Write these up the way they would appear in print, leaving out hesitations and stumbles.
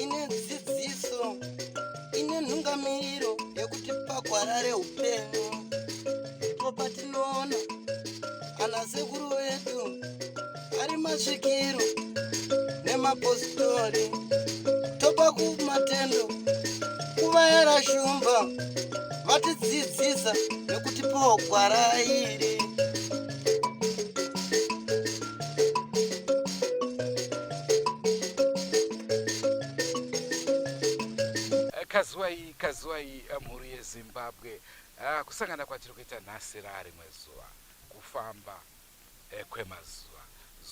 Ine dzidziso, ine nhungamiriro yekuti pagwara reupenyu ndipo patinoona ana sekuru vedu ari masvikiro nemapositori, topa kumatendo kuvayera shumba vatidzidzisa nekutipawo gwara iri. Kazuwai, kazuwai mhuri yeZimbabwe. Ah, kusangana kwatiri kuita nhasi raarimwe zuva, kufamba eh, kwemazuva.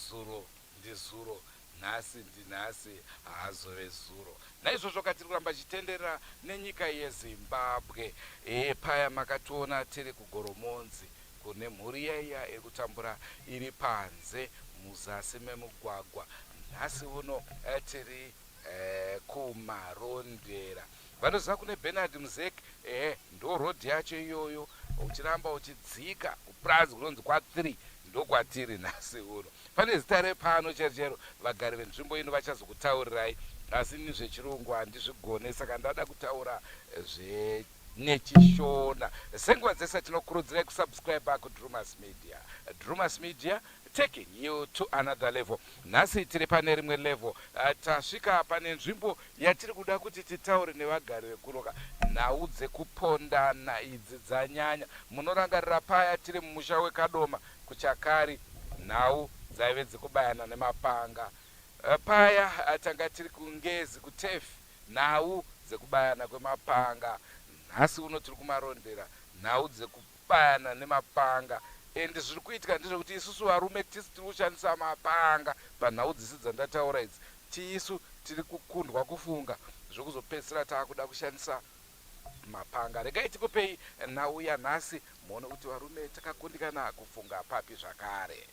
Zuro ndizuro, nhasi ndinhasi, haazove zuro. Naizvozvo katiri kuramba tichitenderera nenyika yeZimbabwe. E, paya makationa tiri kuGoromonzi kune mhuri yaiya iri kutambura iri panze muzasi memugwagwa. Nhasi uno eh, tiri eh, kuMarondera. Vanoziva kune Bernard Mzek, ehe, ndo road yacho iyoyo, uchiramba uchidzika kupurazi kunonzi kwa3 ndokwatiri nhasi uno. Pane zita repano chero chero, vagari venzvimbo ino vachazokutaurirai, asi ini zvechirungu handizvigone, saka ndada kutaura zve nechishona. Senguva dzese tinokurudzirai kusubscribe kuDrumas Media. Drumas Media, taking you to another level. Nhasi tiri pane rimwe level. Tasvika pane nzvimbo yatiri kuda kuti titaure nevagari vekunoka. Nhau dzekupondana idzi dzanyanya. Munorangarira paya tiri mumusha weKadoma kuChakari, nhau dzaive dzekubayana nemapanga. Paya tanga tiri kuNgezi kuTurf, nhau dzekubayana kwemapanga. Nhasi uno tiri kuMarondera, nhau dzekubayana nemapanga. And zviri kuitika ndezvekuti isusu varume tisu tiri kushandisa mapanga panhau dzese dzandataura idzi. Tisu tiri kukundwa kufunga zvekuzopedzisira taakuda kushandisa mapanga. Regai tikupei nhau yanhasi muone kuti varume takakundikana kufunga papi zvakare.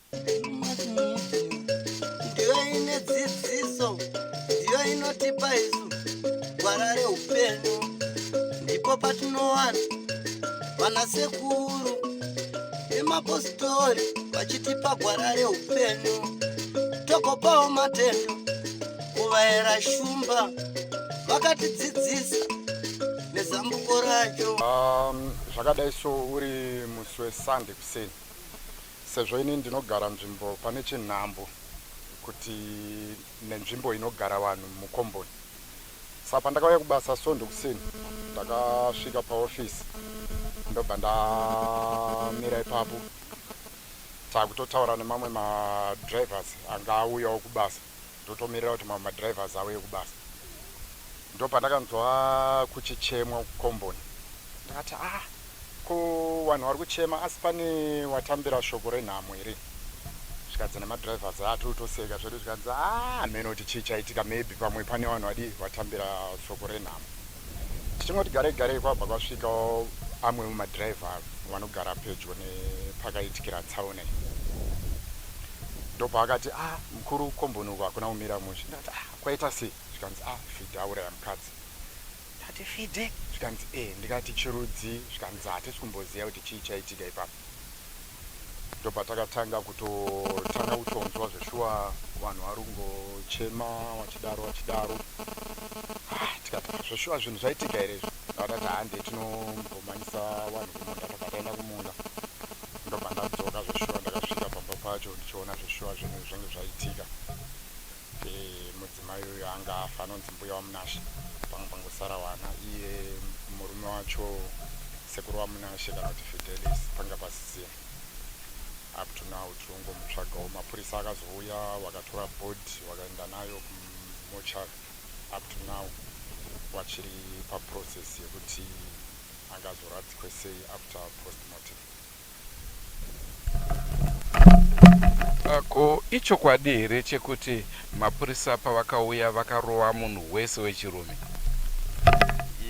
Ndiyo ine dzidziso, ndiyo inotipa isu gwara reupenyu. Ndipo patinowana vana sekuru nemapositori vachitipa gwara reupenyu, togopawo matendo kuvaera shumba vakatidzidzisa nezambuko racho. Zvakadai so, uri musi weSunday kuseni, sezvo ini ndinogara nzvimbo pane chinhambo kuti nenzvimbo inogara vanhu mukomboni, saka pandakauya kubasa Svondo kuseni, ndakasvika paofisi, ndobva ndamira ipapo, takutotaura nemamwe madrivers anga auyawo kubasa. Ndotomirira kuti mamwe madrivers auye kubasa, ndopandakanzwa kuchichemwa kukomboni. Ndakati, "Ah, ko vanhu vari kuchema, asi pane watambira shoko renhamo here?" Zvikadzi nemadrivers atotoseka zvedu, zvikanzi, "Ah, hameno kuti chii chaitika, maybe pamwe pane vanhu vadii watambira shoko renhamo." Tichingoti garei garei, kwabva kwasvikawo amwe mumadhiraivha vanogara pedyo nepakaitikira tsaona iyi. Ndopaakati, "Ah, mukuru, komboni uko hakuna kumira mushe." Ndakati, "Ah, kwaita sei?" Zvikanzi, "Ah, Fidhe auraya mukadzi." Ndakati, "Fidhe?" Zvikanzi, "E." Ndikati, "Chirudzi?" Zvikanzi, "Hatisi kumboziva kuti chii chaitika ipapo." Ndopatakatanga kutotanga kutonzwa zveshuwa vanhu vari kungochema vachidaro vachidaro. Ah, tikati, "Ah, zveshuwa zvinhu zvaitika here izvi?" Ndakatati, "Hande tinombomhanyisa vanhu kumunda." Tobva taenda kumunda, ndobva ndadzoka. Zveshuwa ndakasvika pamba pacho ndichiona zveshuwa zvinhu zvinge zvaitika. Mudzimai uyu anga afa, anonzi mbuya waMunashe. Panga pangosara vana, iye murume wacho, sekuru waMunashe kana kuti Fidelis, panga pasisina. Up to now tiri kungomutsvagawo. Mapurisa akazouya, vakatora body, vakaenda nayo kumochari. Up to now vachiri paprocess yekuti angazoradzikwe sei after postmortem. Ko ichokwadi here chekuti mapurisa pavakauya vakarova munhu wese wechirume?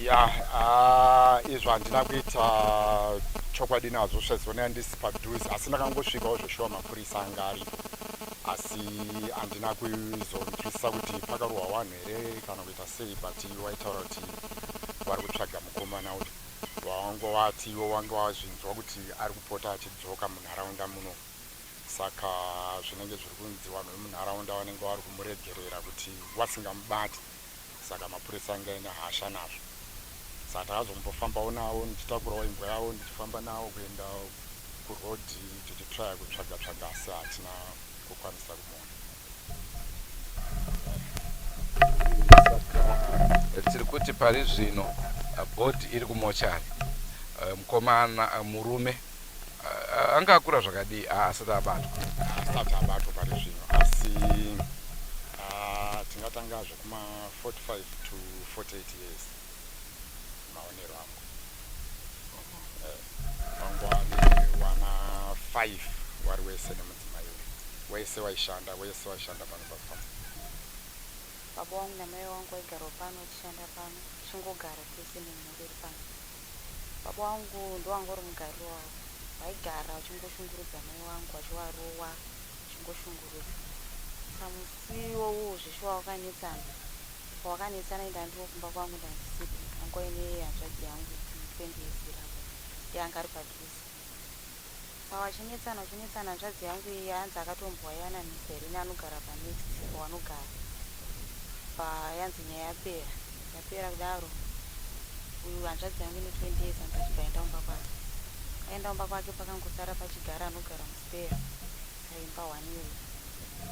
Ya, izvo handina kuita chokwadi nazvo sezvo handisi padhuze, asi ndakangosvikawo zveshuwa mapurisa anga aripo, asi handina kuzonzwisisa kuti pakarohwa vanhu here kana kuita sei, but waitaura kuti vari kutsvaga mukomana uyu. Wanga wati iwo wanga wazvinzwa kuti ari kupota achidzoka munharaunda muno, saka zvinenge zviri kunzi vanhu vemunharaunda vanenge vari kumuregerera kuti vasingamubati, saka mapurisa anga aine hasha nazvo. Saka takazombofambawo navo, ndichitakurawo imbwa yavo, ndichifamba navo kuenda kurodhi, tichitraya kutsvaga tsvaga, asi hatina kukwanisa kumuona. Saka tiri kuti pari zvino bhodhi iri kumochari. Mukomana, murume anga akura zvakadii asati abatwa? Asati abatwa pari zvino, asi tingatanga zvekuma 45 to 48 years, maonero angu. Vangwani wana 5 wari wese nemudzimai wese waishanda, wese waishanda pano pafamu. Baba vangu namai vangu vaigarawo pano, vachishanda pano, tichingogara tese nemhuri iri pano. Baba vangu ndowanga uri mugariro wavo, vaigara vachingoshungurudza mai vangu, vachivarova, vachingoshungurudza. Samusi iwowo zveshuwa wakanetsana, pawakanetsana enda ndiro kumba kwangu, ndandisipo, anga uine hanzvadzi yangu 20 years irapo, ndiye anga ari padhuze. Saka vachinetsana, vachinetsana, hanzvadzi yangu iyi hanzi akatombowayananisa here neanogara panext pawanogara, payanzi nyaya yapera. Yapera kudaro, uyu hanzvadzi yangu ine 20 years anzi achibva aenda kumba kwake. Aenda kumba kwake, pakangosara pachigara anogara muspare kaimba one iyoyo.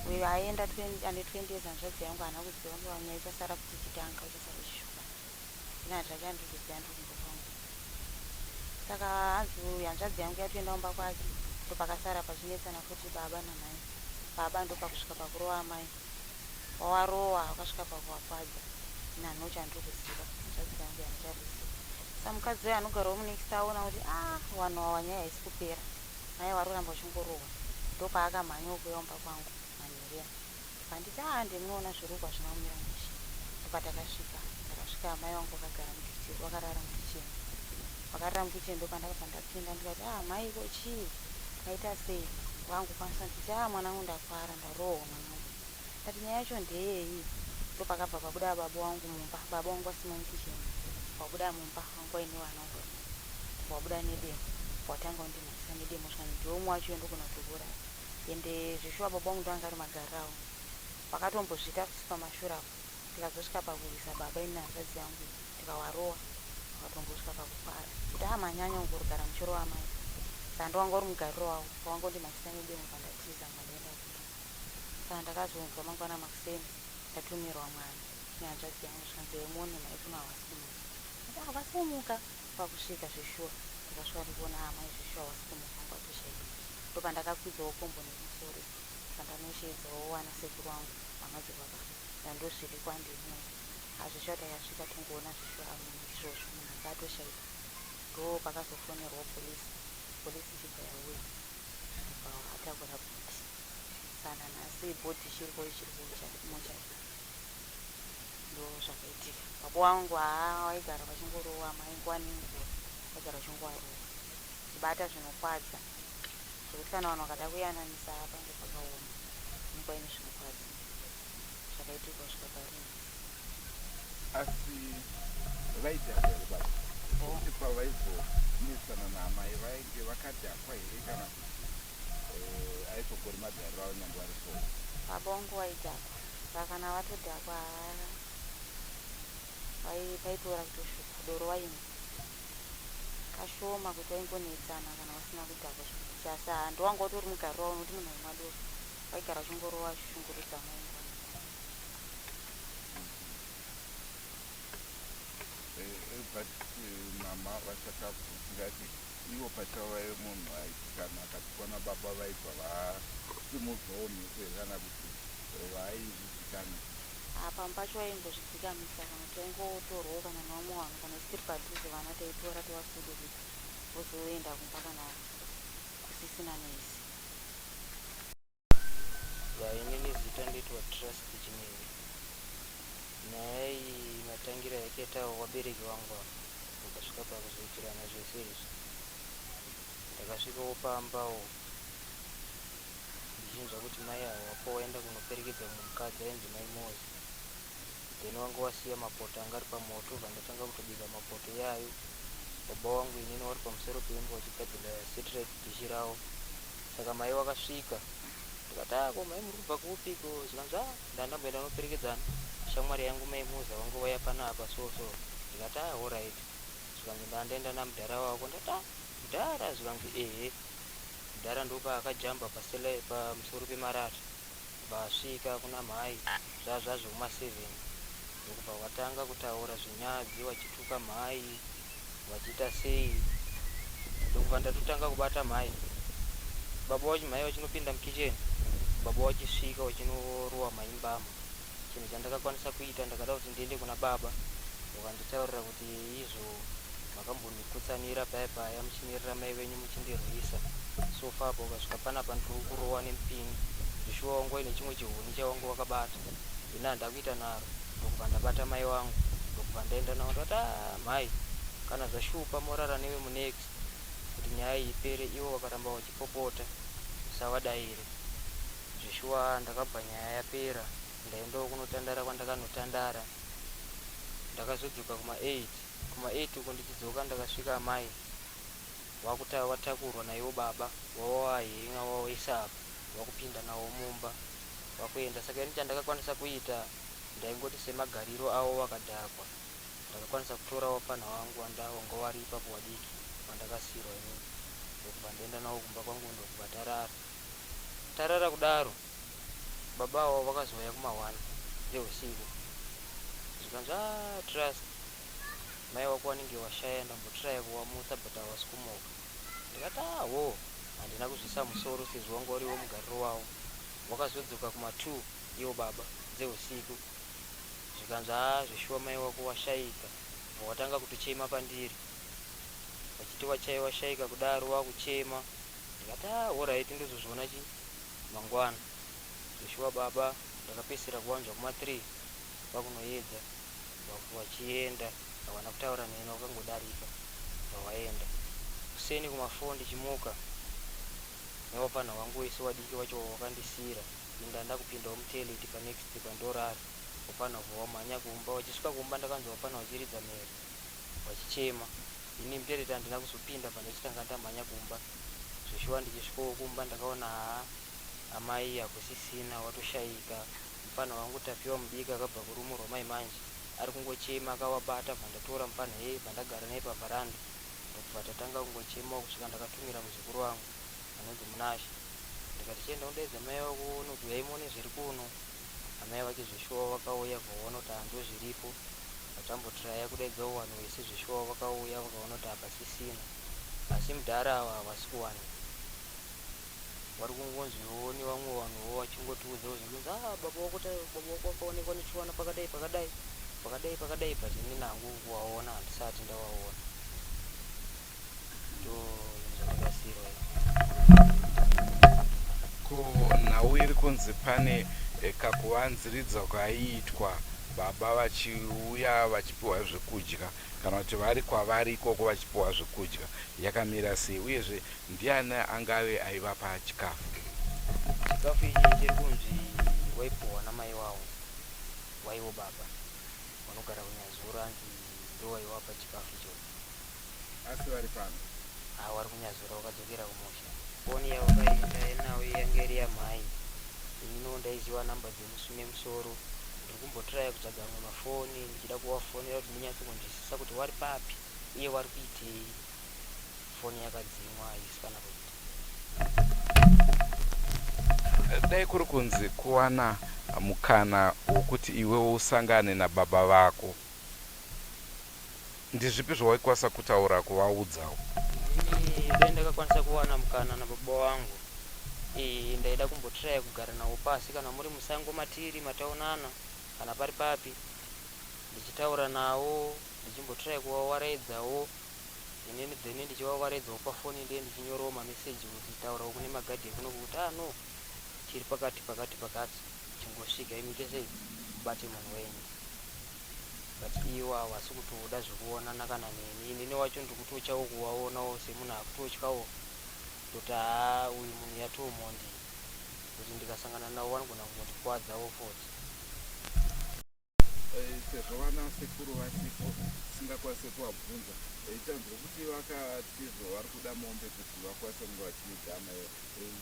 Uyu aenda ane 20 years, hanzvadzi yangu, haana kuziva kuti nyaya ichasara kuti ichitanga, uchasara uchishupa. Ina hanzvadzi yandiri kuziva, ndiri kumba kwangu. Saka hanzi uyu hanzvadzi yangu yatoenda kumba kwake, ndopakasara pachinetsana futi baba namai. Baba ndopakusvika pakurova amai, wawarowa wakasvika pakuwakwadza. Ina hanho chandiri kuziva, hanzvadzi yangu yandichari kuziva. Sa mukadzi uyo anogarawo munext aona kuti a ah, vanhu ava nyaya haisi kupera, mai vari kuramba vachingorohwa, ndopaakamhanyawo kuuya kumba kwangu manheru. Handiti a ndimunoona zvirukwa zvina kumira mushe. Ndopatakasvika, takasvika amai vangu vakagara mukicheni, vakarara mukicheni, vakarara mukicheni. Ndopandakabva ndapinda, ndikati, "A ah, mai, ko chii, maita sei?" Vangokwanisa nditi, "A ah, mwanangu, ndakwara, ndarohwa mwanangu." Ndati, "Nyaya yacho ndeyei?" Ndopakabva pabuda baba wangu mumba. Baba wangu vasimo mukicheni, wabuda mumba, wangu waine vana, wabuda nedemo, watanga kundimhanyisa nedemo, zvikanzi, "Ndiwe umwe wacho, ndogona kutokuuraya." Ende zveshuwa baba vangu ndoanga ari magariro avo, vakatombozviita futi pamashure apo. Tikazosvika pakurwisa baba, ini nehanzvadzi yangu, tikawarowa, vakatombosvika pakukwara kuti a manyanya ungorugara muchirova mai. Saka ndowanga uri mugariro wavo, pawangondimhanyisa nedemo, pandatiza, mandaenda kumba. Saka ndakazonzwa mangwana makuseni ndatumirwa mwana nehanzvadzi yangu, zvikanzi, "Muone mai kuno havasi kumuka." Ati havasi kumuka. Pakusvika zveshuwa ndakasvika ndikuona amai zveshuwa havasi kumuka, vatoshaika. Ndopandakakwidzawo komboni yemusoro, pandanoshedzawo vana sekuru vangu vamadzibaba, ndandosviri kwandino hazvishuwa. Takasvika tingoona zveshuwa munhu izvozvo, munhu anga atoshaika. Ndo pakazofonerwawo polisi, polisi ichibva yauya, bva vatakura bhodhi. Saka nhasi bhodhi ichiriko, ichiri kumochari. Ndo zvakaitika. Baba wangu haa vaigara vachingorowa mai nguva nenguva, vaigara vachingovarova, kubata zvinokwadza, zvekuti kana vanhu vakada kuyananisa pange pakaoma, nguva ine zvinokwadza zvakaitika kusvika parinhasi. Asi vaidhakwa here baba? Kuti pavaizonetsana naamai vainge vakadhakwa here, kana kuti aitogori magariro avo nyange vari so? Baba vangu vaidhakwa, saka kana vatodhakwa paitora kutoshupa doro, waimwa kashoma kuti vaingonetsana kana vasina kudhakwa zvekuti. Asi haa ndowanga utori mugariro wavo, nokuti munhu waimwa doro vaigara vachingorova, vachishungurudza mai nguva nenguva. But mama vachakabvungati ivo pachavo vaive munhu aiti kana akatukwa nababa vaibva vasimudzawo mhepo here, kana kuti vaizvidzikamisa? Apa pacho vaimbozvidzikamisa, kana kuti vaingotorwawo kana nevamwe vanhu, kana tiri padhuze vana taitora tovasudurudza, vozoenda kumba kana kusisina noise. Vainini, zita ndoitwa Trust Chinenge. Nyaya iyi matangira yakaitawo vabereki vangu ava vakasvika pakuzoitirana zvese izvi. Ndakasvikawo pambawo ndichinzwa kuti mai ava wapo waenda kunoperekedza mumwe mukadzi ainzi Mai Mozi, then wanga wasiya mapoto anga ari pamoto. Bva ndatanga kutobika mapoto yayo. Baba wangu inini wari pamusoro peimba wachigadzira satellite dish ravo. Saka mai wakasvika ndikati ah ko mai muri kubva kupiko zvikanzi ah ndandamboenda noperekedzana shamwari yangu mai Muza vangu vaya panapa so so ndikati ah alright zvikanzi ndandaenda namudhara wako ndati ah mudhara zvikanzi ehe mudhara ndopaakajamba pamusoro pemarata vasvika kuna mhai zvazvazvo kuma 7 ndokubva watanga kutaura zvinyadzi wachituka mhai vachiita sei ndokubva ndatotanga kubata mhai baba wacho mhai vachinopinda mukicheni baba wachisvika wachinorowa mhai mbama chinhu chandakakwanisa kuita ndakada kuti ndiende kuna baba wakanditaurira kuti izvo makambondikutsanira paya paya muchimirira mai venyu muchindirwisa so far apa ukasvika panapa ndiri kurowa nemupini zvishuwa wangu waine chimwe chihuni chawangu wakabata ini handakuita naro ndokubva ndabata mai wangu ndokubva ndaenda navo ndati ah mhai kana zvashupa morara newe munext kuti nyaya iyi ipere ivo vakaramba vachipopota usavadaire zveshuwa ndakabva nyaya yapera ndaendawo kunotandara kwandakanotandara ndakazodzoka kuma 8 kuma 8 uko ndichidzoka ndakasvika amai wakuta watakurwa naiwo baba wawawahenga wawaisa apa wakupinda nawo mumba wakuenda saka ini chandakakwanisa kuita ndaingoti semagariro avo wakadhakwa ndakakwanisa kutora wapfanha wangu wanga wari ipapo wadiki wandakasiirwa inini ndokubva ndaenda nawo kumba kwangu ndokubva tarara tarara kudaro baba avo vakazouya kuma 1 dzeusiku zvikanzi ah trust mai wako wanenge washaya ndambotiraya kuwamutsa but hawasi kumuka ndikati awo handina kuzvisa musoro sezvo wanga uriwo mugariro wavo wakazodzoka kuma 2 iwo baba dzeusiku zvikanzi haa zveshuwa mai wako washaika bva watanga kutochema pandiri vachiti wachai washaika kudaro wakuchema ndikati ah alright ndozozviona chi mangwana zveshuwa baba ndakapedzisira kuwanzwa kuma 3 kwakunoedza wachienda hawana kutaura neni wakangodarika bva waenda kuseni kuma 4 ndichimuka newapfanha wangu wese wadiki wacho wakandisira inda ndakupindawo mutoilet panext pandorara wapfanha ubva wamhanya kumba wachisvika kumba ndakanzwa wapfanha wachiridza mhere wachichema ini mutoilet handina kuzopinda pandachitanga ndamhanya kumba zveshuwa ndichisvikawo kumba ndakaona haa amai hakusisina watoshayika mupfanha wangu tapiwa mudiki akabva kurumurwa mai manje ari kungochema akawabata bva ndatora mupfanha iyeye bva ndagara naye pavharanda ndokubva tatanga kungochemawo kusvika ndakatumira muzukuru wangu anonzi Munashe ndikati chienda undaidza mai vako uone kuti uyai muone zviri kuno amai vake zveshuwa vakauya vaona kuti hando zviripo vatambotiraya kudaidzawo vanhu vese zveshuwa vakauya vakaona kuti hapasisina asi mudhara ava havasi kuwanikwa vari kungonziwo nevamwe vanhuwo vachingotiudzawo zvekunzi ah baba wako baba wako wakaonekwa nechiwana pakadai pakadai pakadai pakadai but ini nangu kuvaona handisati ndavaona ndo zvandakasiyirwa ko nhau iri kunzi pane eh, kakuvanziridza kwaiitwa baba vachiuya vachipiwa zvekudya kana kuti vari kwavari ikoko vachipiwa zvekudya yakamira sei uyezve ndiani angave aivapa chikafu chikafu ichi chiri kunzi waipuhwa namai wavo waiwo baba vanogara kunyazura anzi ndo waiwapa chikafu ichocho asi vari pano ha vari kunyazura vakadzokera kumusha foni yavakaenda nayo yange iri yamhai ininiwo ndaiziva namba nemusoro ndiri kumbotiraya kutsvaga amwe mafoni ndichida kuvafonera kuti ndinyatse kunzwisisa kuti wari papi uye wari kuitei foni yakadzimwa haisi kana kuita dai kuri kunzi kuwana mukana wokuti iwewo usangane nababa vako ndizvipi zvawaikwanisa kutaura kuvaudzawo inini dai ndakakwanisa kuwana mukana nababa wangu e, ndaida kumbotiraya kugara navo pasi kana muri musango matiri mataonana kana pari papi ndichitaura navo ndichimbotiraya kuvawaraidzawo inini then ndichivawaraidzawo pafoni ndiye ndichinyorawo mameseji kuti taurawo kune magadhi ekuno kuti ah no chiri pakati pakati pakati chingosvika imiite sei mubate munhu wenyu but iwo havasi kutoda zvekuonana kana neni inini wacho ndiri kutotyawo kuvaonawo semunhu akutotyawo kutoti haa uyu munhu yatoomondi kuti ndikasangana navo vanogona kuzondikwadzawo futi sezvo vana sekuru vasipo singakwanise kuvabvunza Eh, tanzwa kuti vakatizvo vari kuda mombe kuti vakwanise kunge vachiviga amai. Eh,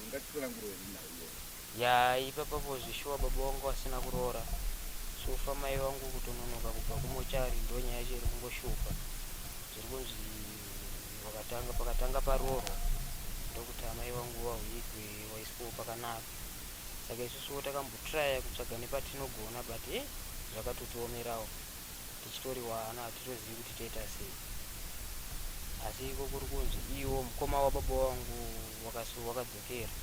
ngatitsanangurei nhau iyoyo. Ya ipapapo zvishuwa baba vangu vasina kuroora sofa mai vangu kutononoka kubva kumochari ndonyaya yacho iri kungoshupa zviri kunzi vakatanga pakatanga paroorwa ndokuti amai vangu vahwigwe waiswawo pakanaka saka isusuwo takambotraya kutsvaga nepatinogona but eh zvakatotiomerawo tichitori wana hatitozivi kuti toita sei asi iko kuri kunzi iwo mukoma wababa wangu wakadzokera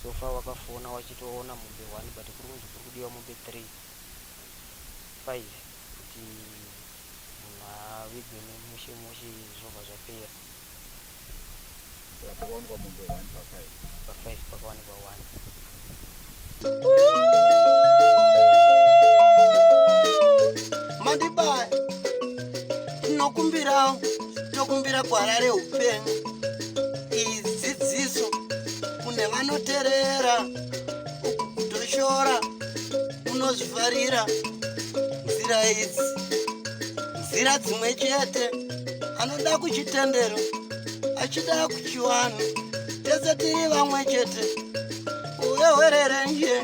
so far wakafona wachitoona mombe 1 but kuri kunzi kuri kudiwa mombe 3 5 kuti munhu avigwe nemushe mushe zvobva zvapera. Saka pakawanikwa mombe 1 pa 5. Pa 5 pakawanikwa 1. Mandibaya tinokumbirawo tokumbira gwara reupenyu iyi dzidziso kune vanoterera uku kutoshora unozvifarira nzira idzi nzira dzimwe chete anoda kuchitendero achida kuchiwanhu tese tiri vamwe chete uye hwererenje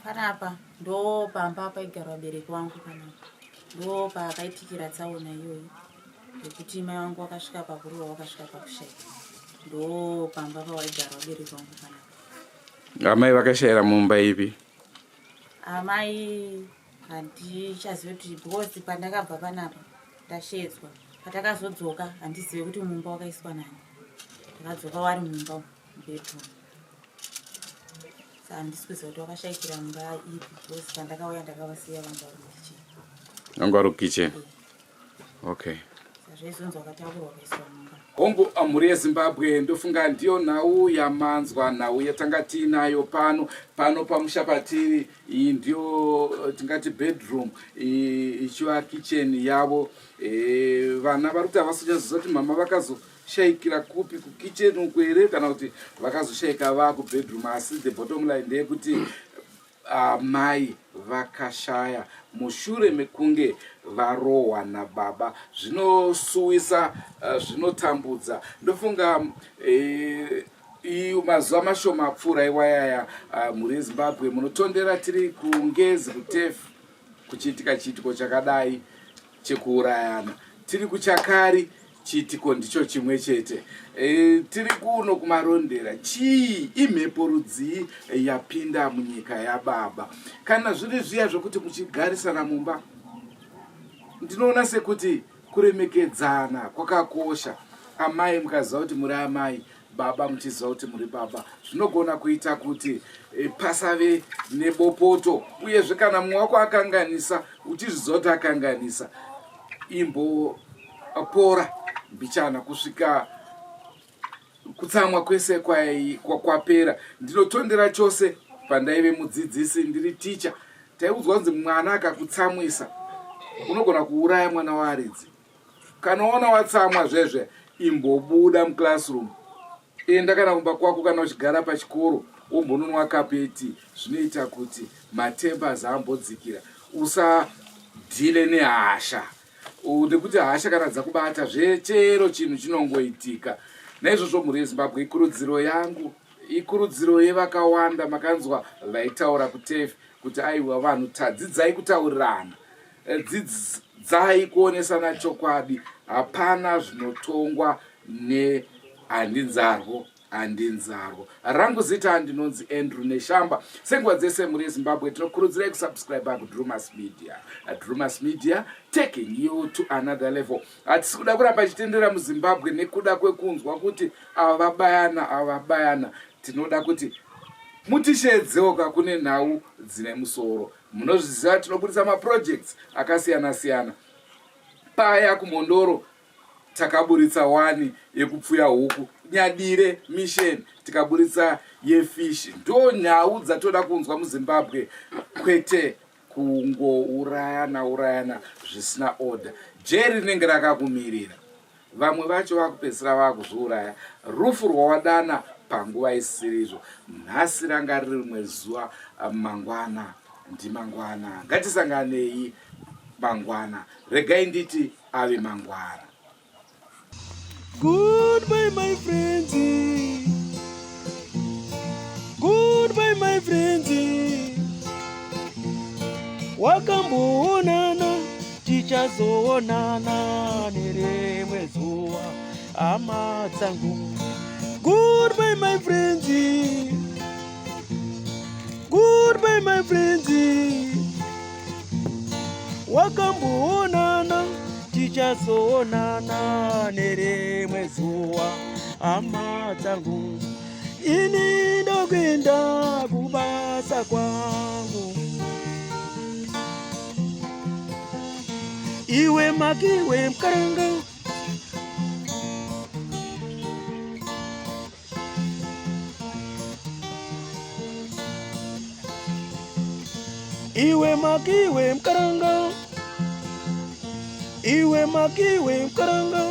panapa ndo pamba paigara vabereki vangu panapa ndo pakaitikira tsaona iyoyo yekuti mai vangu vakasvika pakurohwa vakasvika pakushaika ndo pamba pawaigara vabereki vangu panapa. Amai vakashayira mumba ipi? Amai handichazive kuti because pandakabva panapa ndashedzwa patakazodzoka handizive kuti mumba wakaiswa nani ndakadzoka wari mumba mubedroom sa handisi kuziva kuti wakashaikira mumba ipi because pandakauya ndakavasiya vanga vari mukitchen. Vanga vari kukitchen. Okay. Zvaizonzi wakatakurwa wakaiswa mumba. Hongu mhuri yeZimbabwe ndofunga ndiyo nhau yamanzwa nhau yatanga tiinayo pano pano pamusha patiri iyi ndiyo eh, tingati bedroom ichiva kitchen yavo e, vana vari kuti havasonyazoziva kuti mama vakazoshaikira kupi kukitchen uku here kana kuti vakazoshaika vakubedroom asi the bottom line ndeyekuti Amai vakashaya mushure mekunge varohwa nababa. Zvinosuwisa, eh, zvinotambudza. Ndofunga eh, mazuva mashoma apfuura iwayaya eh, mhuri yeZimbabwe munotondera tiri kuNgezi kuTef kuchiitika chiitiko chakadai chekuurayana tiri kuchakari chiitiko ndicho chimwe chete e, tiri kuno kumarondera chii imhepo rudzii yapinda munyika yababa kana zviri zviya zvekuti muchigarisana mumba ndinoona sekuti kuremekedzana kwakakosha amai mukaziva kuti muri amai baba muchiziva kuti muri baba zvinogona kuita kuti eh, pasave nebopoto uyezve kana mumwe wako akanganisa uchizviziva kuti akanganisa imbopora mbichana kusvika kutsamwa kwese kwapera ndinotondera chose pandaive mudzidzisi ndiri ticha taiudzwa kunzi mwana akakutsamwisa unogona kuuraya mwana waaridzi Kana waona watsamwa zvezve imbobuda muclassroom enda kana kumba kwako kana uchigara pachikoro wombononwa kapu yetii zvinoita kuti matempers ambodzikira usadhile nehasha nekuti hasha kana dzakubata zvechero chinhu chinongoitika naizvozvo mhuri yezimbabwe ikurudziro yangu ikurudziro yevakawanda makanzwa vaitaura kutefi kuti aiwa vanhu tadzidzai kutaurirana Dzidzai kuonesana chokwadi hapana zvinotongwa nehandinzarwo handinzarwo. Rangu zita ndinonzi Andrew Neshamba. Senguva dzese mhuri yeZimbabwe tinokurudzirai kusubscribe kuDrumas Media. Drumas Media taking you to another level. Hatisi kuda kuramba chitendera muZimbabwe nekuda kwekunzwa kuti ava vabayana ava vabayana. Tinoda kuti mutisheedzewo ka kune nhau dzine musoro. Munozviziva tinobudisa maprojects akasiyana siyana. Paya kuMhondoro takaburitsa wani yekupfuya huku, Nyadire mission tikaburitsa yefish. Ndo nhau dzatoda kunzwa muZimbabwe kwete kungourayana urayana zvisina order. Jeri rinenge rakakumirira. Vamwe vacho vakupedzisira vakuzviuraya. Rufu rwawadana panguva isirizvo. Nhasi ranga riri rimwe zuva, mangwana ndimangwana. Ngatisanganei mangwana. Regai nditi ave mangwana. Goodbye my friends. Goodbye my friends. Wakamboonana tichazoonana nerimwe zuva hama dzangu. Goodbye my friends. Goodbye my friends. Wakamboonana tichazoonana nerimwe zuva hama dzangu. Ini ndokuenda kubasa kwangu. Iwe makiwe mkaranga. Iwe makiwe mkaranga. Iwe makiwe mkaranga.